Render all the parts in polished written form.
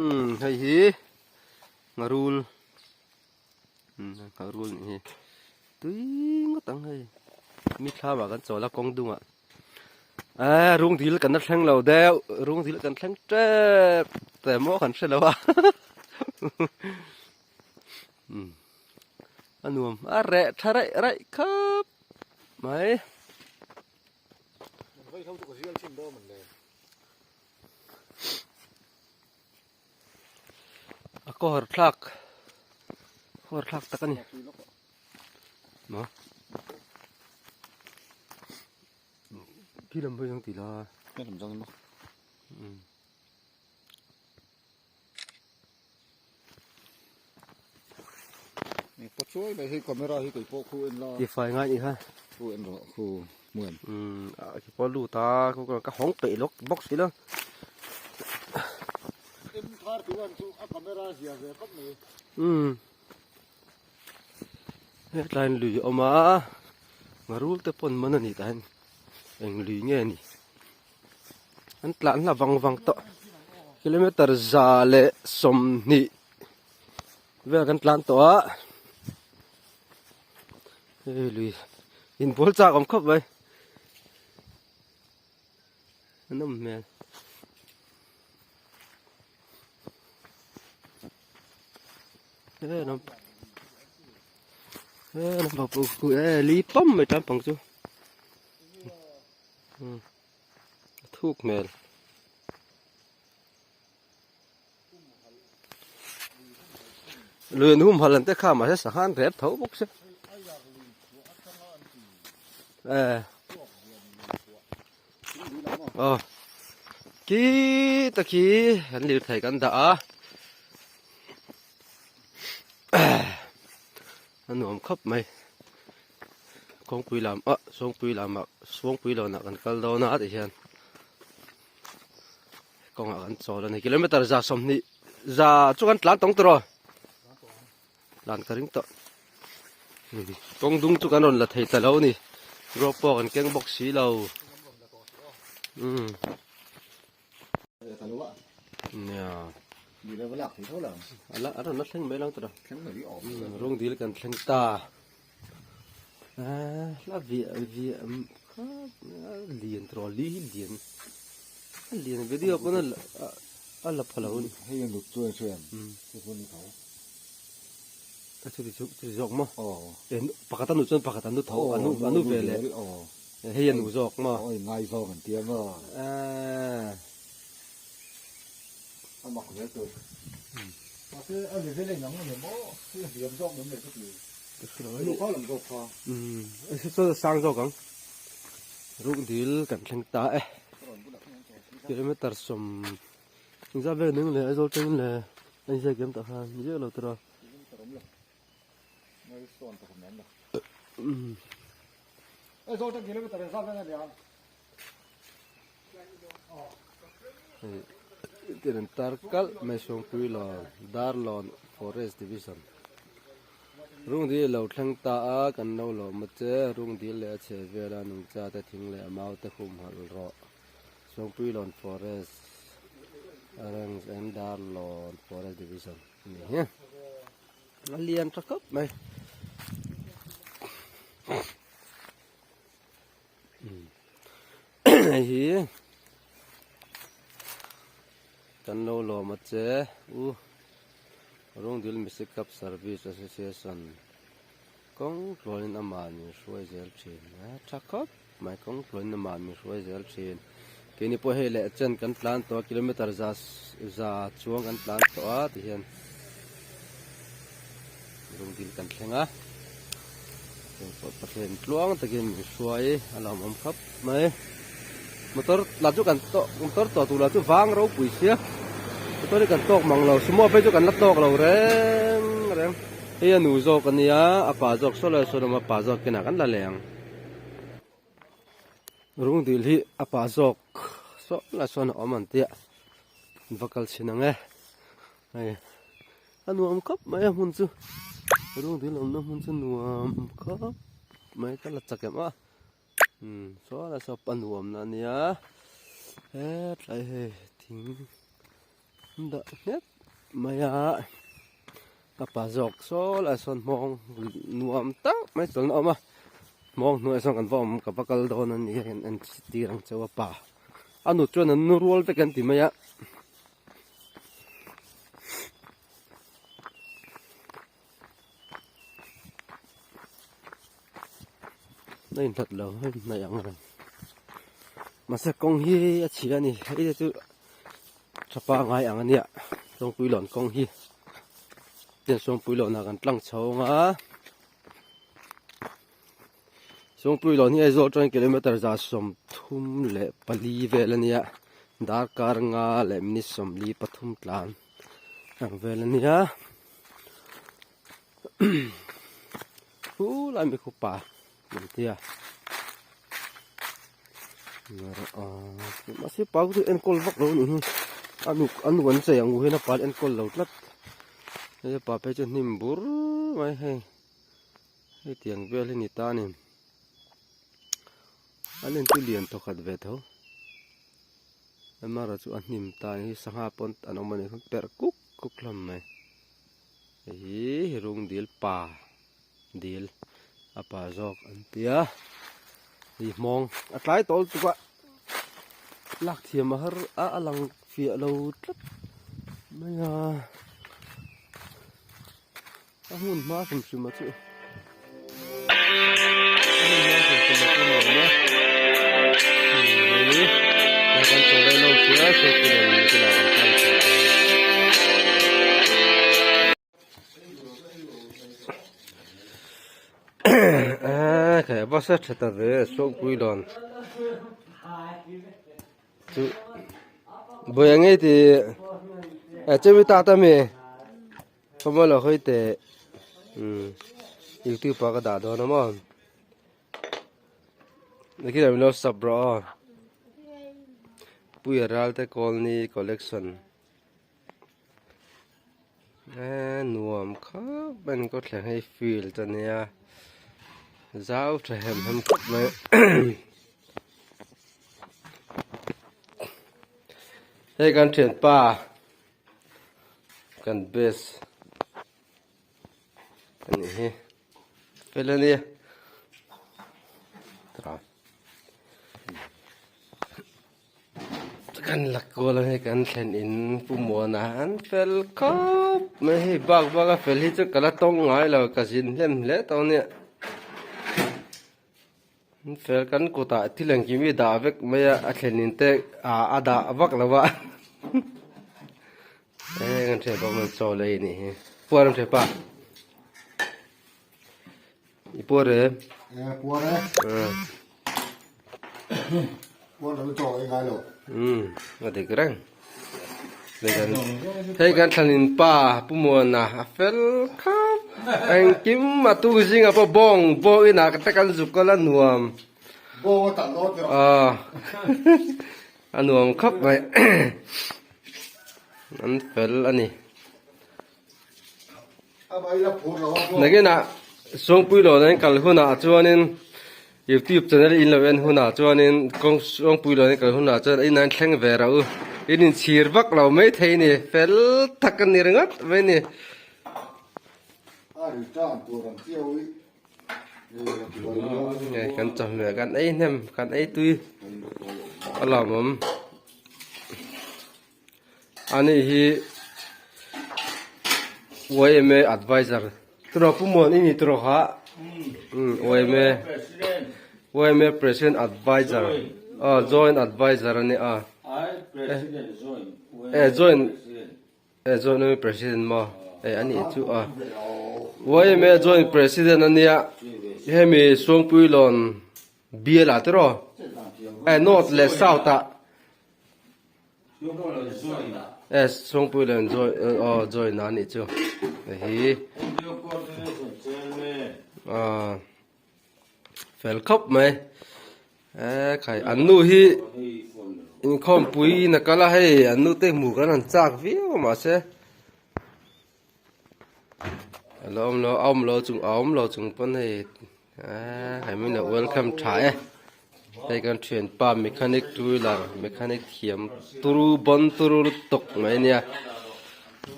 Umm hei hi ngharul umm ngharul nih hi tui ngawt ang hei mi thlam ah kan chawl a kawng dung ah eee rung dil kan la thleng lo deuh rung dil kan thleng tep teh maw kan hre lo a umm a nuam a reh tha raih raih khawp mai. A kawr thlak kawr thlak tak a ni maw khi lam pawh hian ti la umm. Pachuai mai hei camera hi kei pawh khu en la. Ti fai ngai nih kha. Khu en rawh khu hmuan. Umm a khi pawh lut a khu ka hawng peih lawk bawk si lo. M 31 chu a camera zia ve khawp mai. Umm hetlaiin lui a awm a ngarul te pawn man a ni tah hian eng lui nge a ni. An tlan hla vang vang tawh kilometer 120 vel kan tlan tawh a hei lui inbual chak awm khawp mai a nawm hmel. Li pam mai tan pang chu. A thuk hmel. Lui an hum hal an te kha mahse sangha an rep tho bawk sia. Eh. Aw. Ki ta khi kan lirthei kan dah a. A nuam khawp mai. Kawngpui lam ah Suangpui lam ah Suangpui lawn ah kan kal dawn a tih hian kawngah kan chawl a ni kilometer 120 za chu kan tlan tawng tawh tlan ka ring tawh kawng dung chu kan rawn la thei ta lo a ni rope pawh kan keng bawk si lo umm. Nia. A la a rawn la thleng mai lang tawh a. Rawng dil kan thleng ta. Hla viah viah kha lian tawh li hi lian. A lian video pawn a a la pha lo a ni. Hei a nut chu a hriat. Chu chu ni tho. A chuti chu chuti zawk maw? Pakhat a nu chuan pakhat a nu tho a nu a nu ve leh. Hei a nu zawk maw? Aw ngai zawk an tia maw? A mak zel tur. Mahse a level a inang ani maw? Hei a hliam zawk mai mai ka ti. Hei kha lam zawk kha. Hei chu sang zawk ang. Ruk dil kan thleng ta e. Kilometer sawm engzat vel ning le Aizawl tangin le a inziak diam tah khan ziah lo tura. Tin tar kalh mai Suangpui lawn Darlawn Forest Division Rungdil lo thleng ta a kan lo lawm a che Rungdil leh a chheh vela nungcha te thing leh mau te humhalh rawh Suangpui lawn Forest Range and Darlawn Forest Division a ni hi. A lian tha khawp mai. Hei hi kan lo lawm a che u Rungdil Misi Cup Service Association kawng tluanin amah min hruai zel thin a tha khawp mai kawng tluanin amah min hruai zel thin keini pawh hei leh chen kan tlan tawh a kilometer za za chuang kan tlan tawh a ti hian Rungdil kan thleng a engpawh pathian tluang takin min hruai a lawmawm khawp mai motor lah chu kan tawk motor tawh tur lah chu vang ropui sia motor hi kan tawk mang lo sumo phei chu kan la tawk lo reng reng hei a nu zawk a nia a pa zawk saw leh saw lawm a pa zawk kinah kan la leh ang Rungdil hi a pa zawk saw lah sawn a awm an tia va kal chhin ang e hei. A nuam khawp mai a hmun chu rungdil awmna hmun chu nuam khawp mai ka la chak em a umm saw la saw a nuam na ania hetlai hei thing dah nghet mai a a pa zawk saw lai sawn hmawng nuam tak mai chuan a awm a hmawng hnuaiah sawn kan va awm ka va kal dawn a ni a en tir ang chauh a pa a nu chuan an nu rual vek an ti mai a. A inhlat lo hei hnaih ang reng mahse kawng hi a chhia a ni hei te chu tha pangai ang a nia Chawngpuilawn kawng hi tin Chawngpuilawn ah kan tlang chho ang a Chawngpuilawn hi Aizawl atangin kilometer 34 vel a nia darkar nga leh minute 43 tlan ang vel a nia. Hu lai mi khu pa an tia mahse pa chu enkawl vak lo anih hi a nu a nu an chei ang u hian a pa enkawl lo tlat hei pa phei chu hnim bur mai hei hetiang vel hi ni ta a ni an en chu lian thawkhat ve tho amaherawhchu chu a hnim ta a ni hi sangha pawn an awm a nih kha perh kuk kuk hlawm mai. Hei hi rung dil pa dil a pa zawk an tia hei hmawng a tlai tawh lutuk a lak thiam a har a a lang fiah lo tlat mai a a hmun hma hrim hrim a chu a hmun hma hrim hrim a chu nuam a hei kan chaw lai lo sia chaw pui lo ni te lah kan tan chho ang. Eee bus a tha ta ve Suangpui lawn chu buai ang e ti chemi ta ta mi kawma lo hawi teh umm youtube ah ka dah dawn a maw nikhin min lo sub rawh aw Puia Ralte Colony collection. Eee nuam khawp mai an kawt thleng hei field a nia zau tha hem hem khawp mai hei kan thianpa kan best a nih hi fel a nia. Kan la kual a hei kan thlen in Pu Muana an fel khawp mai hei bak bak a fel hi chu ka la tawng ngai lo ka zin hlem hle tawh a nia an fel kan kutah thil engkim hi dah vek mai a a thlen in te ah a dah vak lo a heng an thian pawh an chaw lei a nih hi puar an thian pa I puar e. E puar e. Puar lo chaw ei ngai lo. Um, a dik reng. Hei kan thlanin pa Pu Muana a fel khap. Engkim a tuk zinga pawh bawng bawng inah te kan zuk kal a nuam. Bawng a talh dawn tirh. Ah. A nuam khap mai. An fel a ni. Nakinah Suangpui lawn an kal hunah chuanin youtube channel in lo en hunah chuanin kawng Suangpui lawn an kal hunah chuan in an thleng ve rauh u in inchhir vak lo maithei a ni fel tak a ni ringawt mai a ni. Kan chawhmeh kan ei hnem kan ei tui a lawmawm. Ani hi yma advisor turaw pu muan i ni turaw kha yma yma president advisor aw joint advisor a ni a eh joint eh joint yma president maw eh a nih chu a yma joint president a nia hemi Suangpuilawn bial ah tiraw eh north leh south ah. Eh Sawngpui leh join aw join a nih chu hei ah fel khawp mai eh khai an nu hi inkhawmpui in a kal a hei an nu te hmuh kan han chak viau a mahse a lo awm lo a awm lo chung a awm lo chung pawn hei eh hei min lo welcome tha e hei kan thianpa mechanic two wheeler mechanic thiam turu bon turu lutuk mai ania.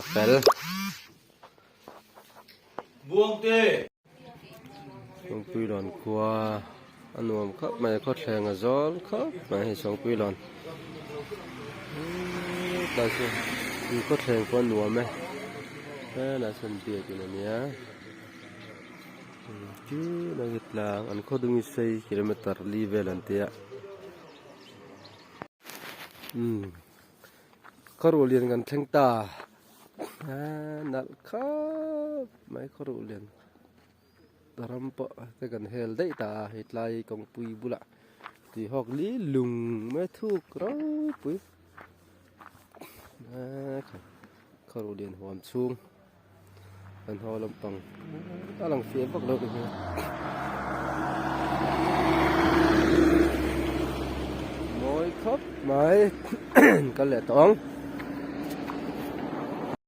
A fel. Buangte! Sawngpuilawn khua a nuam khawp mai khawthleng a zawl khawp mai hei Sawngpuilawn tlai chu khawthleng pawh a nuam e helai sawn biakin a nia tin a tlang an khaw dung hi sei kilometer li vel an tia umm khaw lian kan thleng ta. Nalh khawp mai khaw ruh lian ram pawh te kan hel daih ta a hei tlai kawngpui bulah tui hawk li lung mai thuk ropui khaw ruh lian huam chhung kan haw lampang a lang fiah vak lo ni mawi khawp mai kal leh tawh ang.